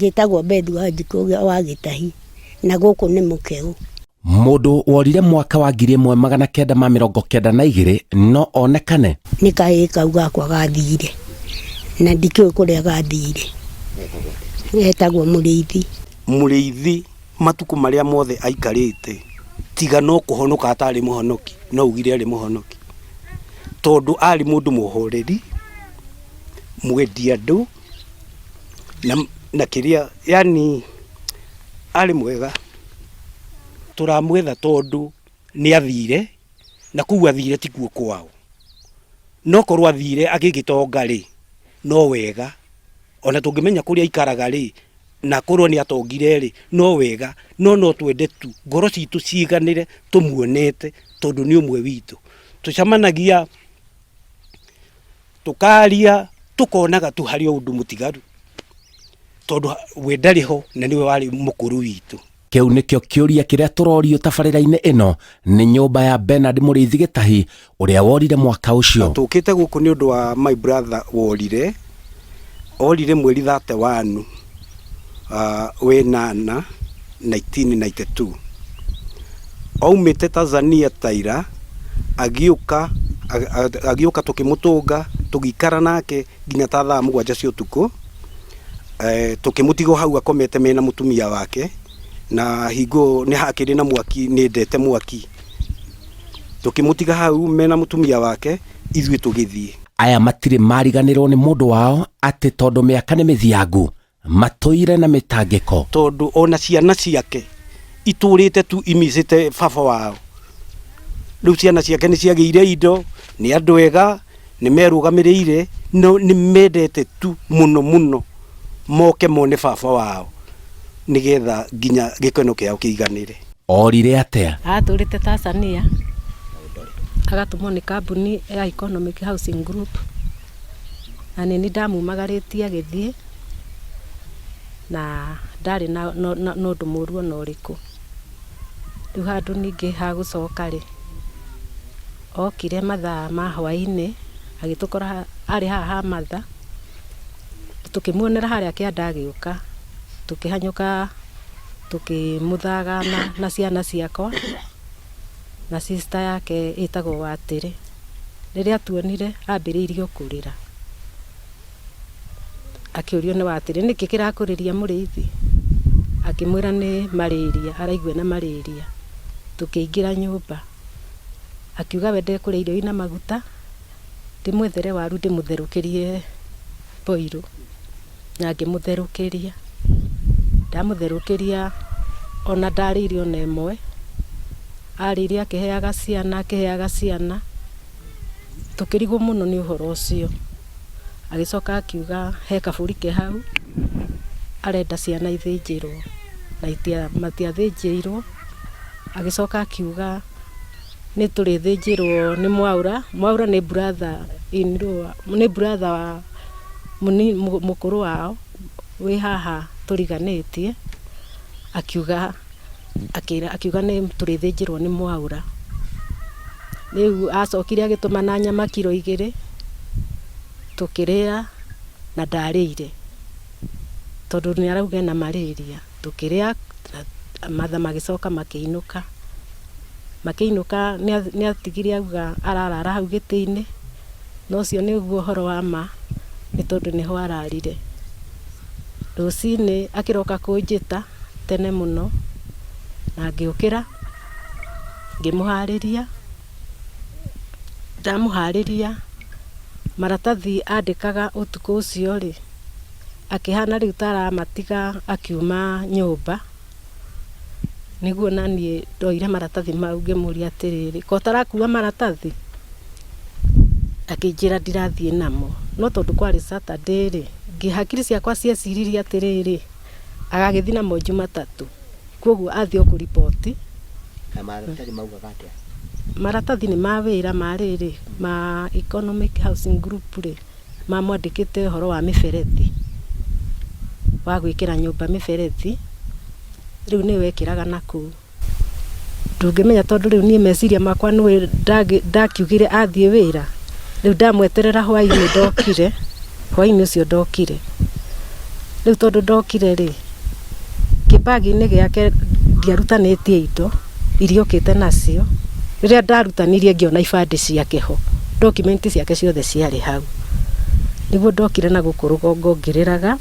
Njĩtagwo Beth Wanjikũ wa Gĩtahi na gũkũ nĩ Mũkeũ. Mũndũ worire mwaka wa 1992 no onekane. Nĩ kahĩĩ kau gakwa gathire na ndikĩũĩ kũrĩa gathire. Etagwo Mũrĩithi. Mũrĩithi matukũ marĩa mothe aikarĩte tiga no kũhonoka atarĩ mũhonoki, no ugire arĩ mũhonoki. Tondũ arĩ mũndũ mũhoreri, mwendi andũ, na kĩrĩa yani arĩ mwega. Tũramwetha tondũ nĩ athire na kũu athire tikuo kwao. No korwo athire agĩgĩtonga rĩ, no wega. Ona tũngĩmenya kũrĩa aikaraga rĩ, na akorwo nĩ atongire rĩ, no wega. No no twende tu ngoro citũ ciiganĩre tũmuonete tondũ nĩ ũmwe witũ. Tũcemanagia tũkaria tũkonaga tu harĩ o ũndũ mũtigaru tondũ we ndarĩ ho na nĩwe warĩ mũkũrũ witũ. Kĩu nĩkĩo kĩũria kĩrĩa tũrorio tabarĩra-inĩ ĩno nĩ nyũmba ya Bernard Mũrĩithi Gĩtahi ũrĩa worire mwaka ũcio. Tũkĩte gũkũ nĩ ũndũ wa my brother worire, orire mweri 31 wenana 1992. Aumĩte Tanzania Taira agĩũka agĩũka tũkĩmũtũnga tũgĩikara nake nginya ta thaa mũgwanja cia ũtukũ. Tũkĩmũtiga o hau akomete mena mũtumia wake, na hingo ĩyo nĩ hakĩrĩ na mwaki nĩ endete mwaki. Tũkĩmũtiga hau mena mũtumia wake ithuĩ tũgĩthiĩ. Aya matirĩ mariganĩrwo nĩ mũndũ wao atĩ tondũ mĩaka nĩ mĩthiangu matũire na mĩtangĩko. Tondũ ona ciana ciake itũrĩte tu imicĩte baba wao. Rĩu ciana ciake nĩ ciagĩire indo, nĩ andũ ega, nĩ merũgamĩrĩire, no nĩ mendete tu mũno mũno moke mone baba wao nĩgetha nginya gĩkeno kĩao kĩiganĩre. Orire atĩa? Atũrĩte Tanzania agatũmwo nĩ kambuni ya Economic Housing Group na nĩ niĩ ndamumagarĩtie agĩthiĩ na ndarĩ na ũndũ mũru ona ũrĩkũ. Rĩu handũ ningĩ ha gũcoka rĩ, okire mathaa ma hwainĩ agĩtũkora arĩ haha ha Martha, tũkĩmuonera harĩa kĩanda agĩũka, tũkĩhanyũka tũkĩmũthagana na ciana ciakwa na sister yake ĩtagwo Watĩrĩ. Rĩrĩa atuonire ambĩrĩirie o kũrĩra. Akĩũrio nĩ Watĩrĩ, nĩkĩ kĩrakũrĩria mũrĩithi? Akĩmwĩra nĩ marĩria, araigua ena marĩria. Tũkĩingĩra nyũmba, akiuga we ndekũrĩa irio ina maguta, ndĩmwethere waru ndĩmũtherũkĩrie boirũ. Na ngĩmũtherũkĩria. Ndamũtherũkĩria ona ndarĩire ona ĩmwe, arĩire akĩheaga ciana akĩheaga ciana, tũkĩrigwo mũno nĩ ũhoro ũcio. Agĩcoka akiuga he kabũri ke hau, arenda ciana ithĩnjĩrwo, na matiathĩnjĩirwo. Agĩcoka akiuga nĩ tũrĩthĩnjĩrwo nĩ Mwaũra, Mwaũra nĩ brother in law, nĩ brother wa mũkũrũ wao wĩ haha tũriganĩtie, akiuga akiuga nĩ tũrĩthĩnjĩrwo nĩ Mwaũra. Rĩu acokire agĩtũmana nyama kiro igĩrĩ, tũkĩrĩa na ndarĩire, tondũ nĩ arauga ena marĩria. Tũkĩrĩa, matha magĩcoka makĩinũka. Makĩinũka nĩ atigire auga ararara hau gĩtĩ-inĩ, na ũcio nĩguo ũhoro wa ma, nĩ tondũ nĩho ararire. Rũcinĩ akĩroka kũnjĩta tene mũno, na ngĩũkĩra ngĩmũharĩria, ndamũharĩria maratathi andĩkaga ũtukũ ũcio rĩ, akĩhana rĩu ta aramatiga akiuma nyũmba, nĩguo naniĩ ndoire maratathi mau ngĩmũria atĩrĩrĩ, ko ũtarakua maratathi? Akĩnjĩra ndirathiĩ namo, no tondũ kwarĩ Saturday rĩ, hakiri ciakwa cieciririe atĩrĩrĩ, agagĩthiĩ namo Jumatatũ, kwoguo athiĩ o kũriboti. Na maratathi maugaga atĩa? Maratathi nĩ ma wĩra ma rĩrĩ, ma Economic Housing Group rĩ, mamwandĩkĩte ũhoro wa mĩberethi, wa gwĩkĩra nyũmba mĩberethi, rĩu nĩwe ekĩraga nakũu. Ndũngĩmenya tondũ rĩu niĩ meciria makwa nĩũĩ ndakiugire athiĩ wĩra, rĩu ndamweterera hwainĩ ndokire, hwainĩ ũcio ndokire. Rĩu tondũ ndokire rĩ, kĩbagi-inĩ gĩake ndiarutanĩtie indo iria okĩte nacio. Rĩrĩa ndarutanirie ngĩona ibandĩ ciake ho, document ciake ciothe ciarĩ hau. Nĩguo ndokire na gũkũ rũgongo ngĩrĩraga,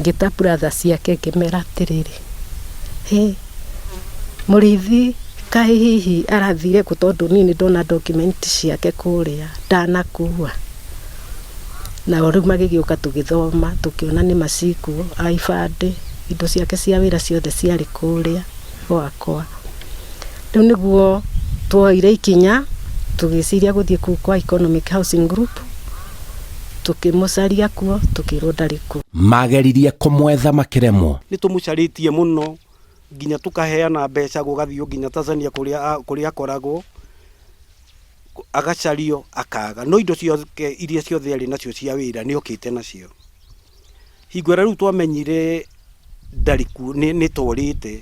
ngĩta brother ciake ngĩmera atĩrĩrĩ, hĩ, Mũrĩithi kaĩ hihi arathire kũ tondũ niĩ nĩ ndona document ciake kũrĩa ndanakua. Nao rĩu magĩgĩũka tũgĩthoma tũkĩona nĩ ma cikuo, ibandĩ, indo ciake cia wĩra ciothe ciarĩ kũrĩa gwakwa. Rĩu nĩguo tuoire ikinya tũgĩciria gũthiĩ kũu kwa Economic Housing Group, tũkĩmũcaria kuo tũkĩrwo ndarĩ kuo. Mageririe kũmwetha makĩremwo. Nĩ tũmũcarĩtie mũno nginya tũkaheana mbeca gũgathiĩ nginya Tanzania kũrĩa kũrĩa akoragwo. Agacario akaga, no indo ciake iria ciothe arĩ nacio cia wĩra nĩ okĩte nacio. Hingo ĩrĩa rĩu twamenyire ndarĩ kuo, nĩ torĩte,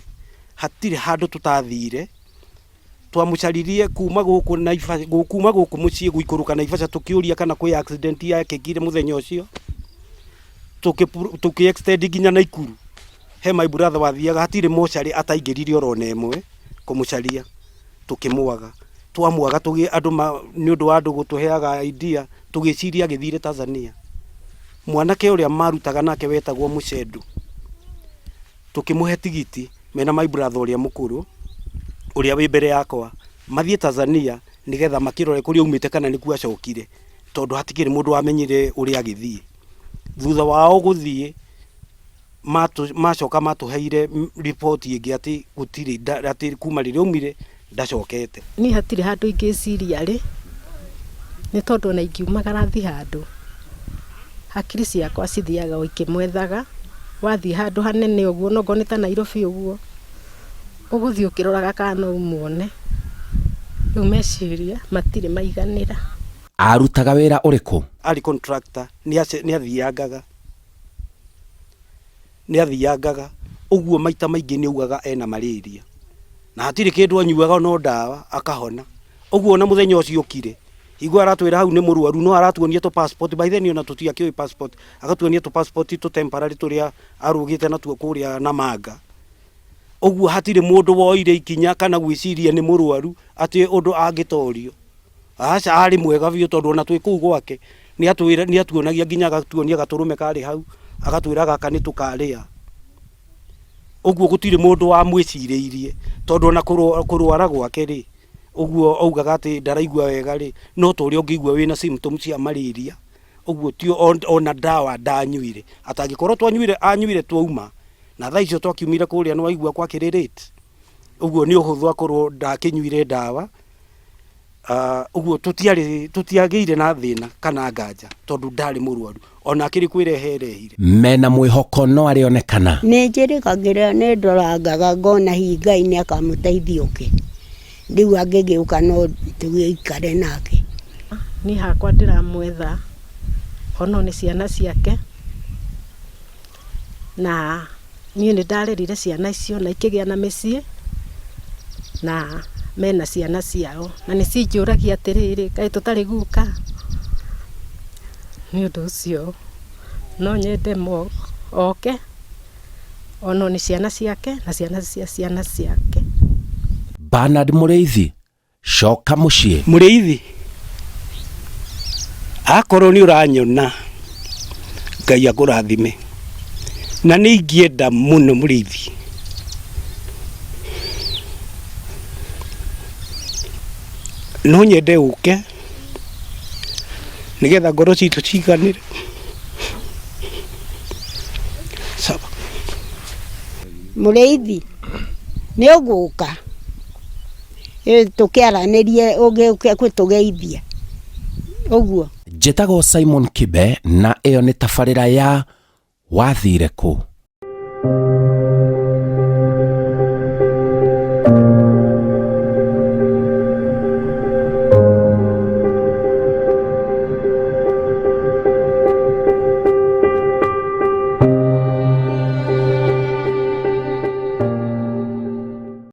hatirĩ handũ tũtathire, twamũcaririe kuma gũkũ Naivasha, kuma gũkũ mũciĩ gũikũrũka Naivasha tũkĩũria kana kwĩ accident yekĩkire mũthenya ũcio, tũkĩ extend nginya Naikuru, he my brother wathiaga, hatirĩ mocarĩ ataingĩrire oro ona ĩmwe kũmũcaria. Tũkĩmwaga. Twamwaga tũgĩ andũ ma nĩ ũndũ wa andũ gũtũheaga idea tũgĩciria agĩthire Tanzania. Mwanake ũrĩa marutaga nake wetagwo Mũcendu, tũkĩmũhe tigiti mena my brother ũrĩa mũkũrũ, ũrĩa wĩ mbere yakwa, mathiĩ Tanzania nĩgetha makĩrore kũrĩa aumĩte kana nĩkuo acokire, tondũ hatikĩrĩ mũndũ wamenyire ũrĩa agĩthiĩ. Thutha wao gũthiĩ macoka matũheire riboti ĩngĩ atĩ gũtirĩ atĩ kuma rĩrĩa aumire ndacokete. Niĩ hatirĩ handũ ingĩciria rĩ, nĩ tondũ ona ingiumagara thiĩ handũ, hakiri ciakwa cithiaga o ikĩmwethaga, wathiĩ handũ hanene ũguo ona okorwo nĩ ta Nairobi ũguo, ũgũthiĩ ũkĩroraga kana no ũmuone, rĩu meciria matirĩ maiganĩra. Arutaga wĩra ũrĩkũ? Arĩ contractor, nĩ athiangaga. Nĩ athiangaga, ũguo maita maingĩ nĩ augaga ena malaria. Na hatirĩ kĩndũ anyuaga no ndawa akahona. Ũguo ona mũthenya ũcio okire, hingo aratwĩra hau nĩ mũrwaru no aratuonia tũ passport, by then ona tũtiakĩũĩ passport, agatuonia tũ passport tũ temporary tũrĩa arũgĩte natuo kũrĩa Namanga. Ũguo hatirĩ mũndũ woire ikinya kana gwĩciria nĩ mũrwaru atĩ ũndũ angĩtorio. Aca arĩ mwega biũ tondũ ona twĩ kũu gwake nĩ atwĩra nĩ atuonagia nginya agatuonia gatũrũme karĩ hau agatwĩra gaka nĩ tũkarĩa. Ũguo gũtirĩ mũndũ wamwĩcirĩirie tondũ ona kũrwara gwake rĩ, ũguo augaga atĩ ndaraigua wega rĩ, no ta ũrĩa ũngĩigua wĩna symptoms cia malaria. Ũguo ti ona ndawa ndanyuire. Atangĩkorwo twanyuire anyuire twauma na thaa icio twakiumire kũrĩa nĩ waigua gwakĩrĩ late. Ũguo nĩ ũhũthũ akorwo ndakĩnyuire ndawa. Ũguo tũtiarĩ tũtiagĩire na thĩna kana nganja tondũ ndarĩ mũrwaru ona akĩrĩ kwĩrehe erehire. Mena mwĩhoko no arĩonekana. Nĩ njĩrĩgagĩrĩra nĩ ndorangaga ngona hihi Ngai nĩ akamũteithia oke, rĩu angĩgĩũka no tũgĩikare nake. Niĩ hakwa ndĩramwetha onwo nĩ ciana ciake Na niĩ nĩ ndarerire ciana icio na ikĩgĩa na mĩciĩ, na mena ciana ciao. Na nĩ cinjũragia atĩrĩrĩ, kaĩ tũtarĩ guka? Nĩ ũndũ ũcio no nyende oke, onwo nĩ ciana ciake na ciana cia ciana ciake. Bernard Mũrĩithi Coka mũciĩ. Mũrĩithi, akorwo nĩ ũranyona, Ngai akũrathime. Na nĩ ingĩenda mũno mũrĩithi. No nyende ũke nĩgetha ngoro citũ ciganĩre. Sawa. Mũrĩithi, nĩ ũgũka? Tũkĩaranĩrie ũgĩũke gũtũgeithia ũguo. Njĩtagwo Simon Kibe na ĩyo nĩ tabarĩra ya Wathire Kũ?